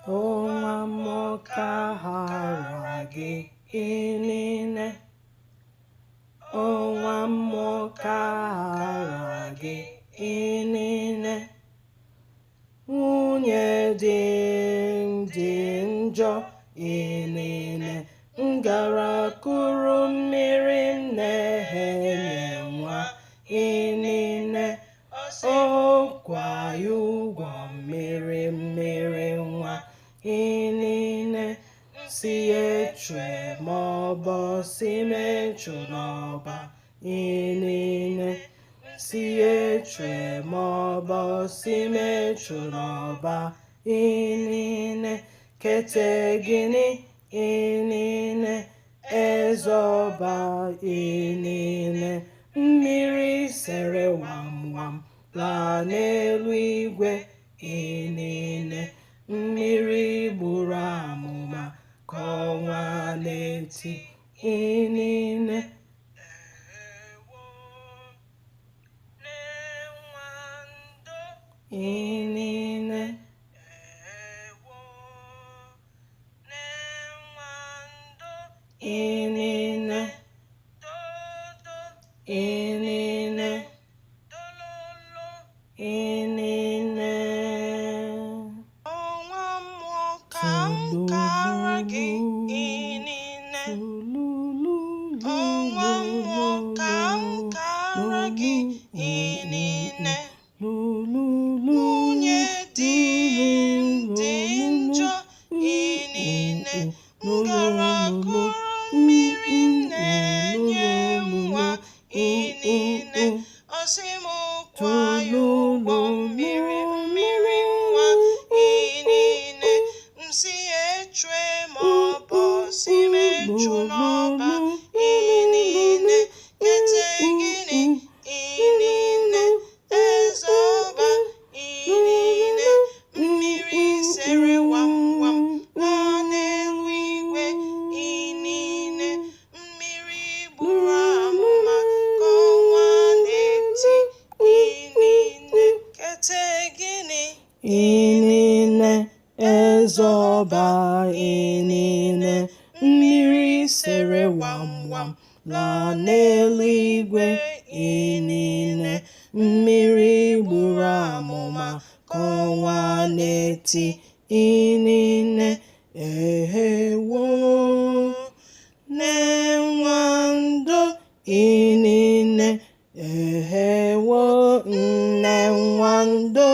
Ọnwa mmụọ ka hara gị inine. Ọnwa mmụọ ka hara gị inine. Nwunye di m dị njọ inine. M gara kuru mmiri m na-enye nwa inine. Ọ kwa ya ụgwọ mmiri mmiri nwa inine. Si echue maọbụ si m echu n'ọba inine. Si echue maọbụ si m echu n'ọba inine. Kete gịnị inine, eze ọba inine. Mmiri sere wam wam laa n'elu igwe inine. Mmiri gburu amụma ka ọnwa na-eti inine. Ewo, nne nwa ndo. Inine. Ewo, nne nwa ndo. Inine. Dodo. Inine. Dololo. Inine. Ọnwa mmụọ ka m kara gị inine. Ọnwa mmụọ ka m kara gị inine. Nwunye di m dị njọ inine. M gara kuru mmiri m na-enye nwa inine. Ọ sị m kwa ya ụgwọ mmiri mmiri nwa inine. M sị echue ma ọ bụ sị m echu n'ọba inine. Kete gịnị inine, eze ọba inine. Mmiri sere wam wam laa n'elu igwe inine. Mmiri gburu amụma ka ọnwa na-eti inine. Kete gịnị? Inine, eze ọba inine. Mmiri sere wam wam laa n'eluigwe inine. Mmiri gburu amụma ka ọnwa na-eti inine. Ehewo, nne nwa ndo inine. Ehewo, nne nwa ndo.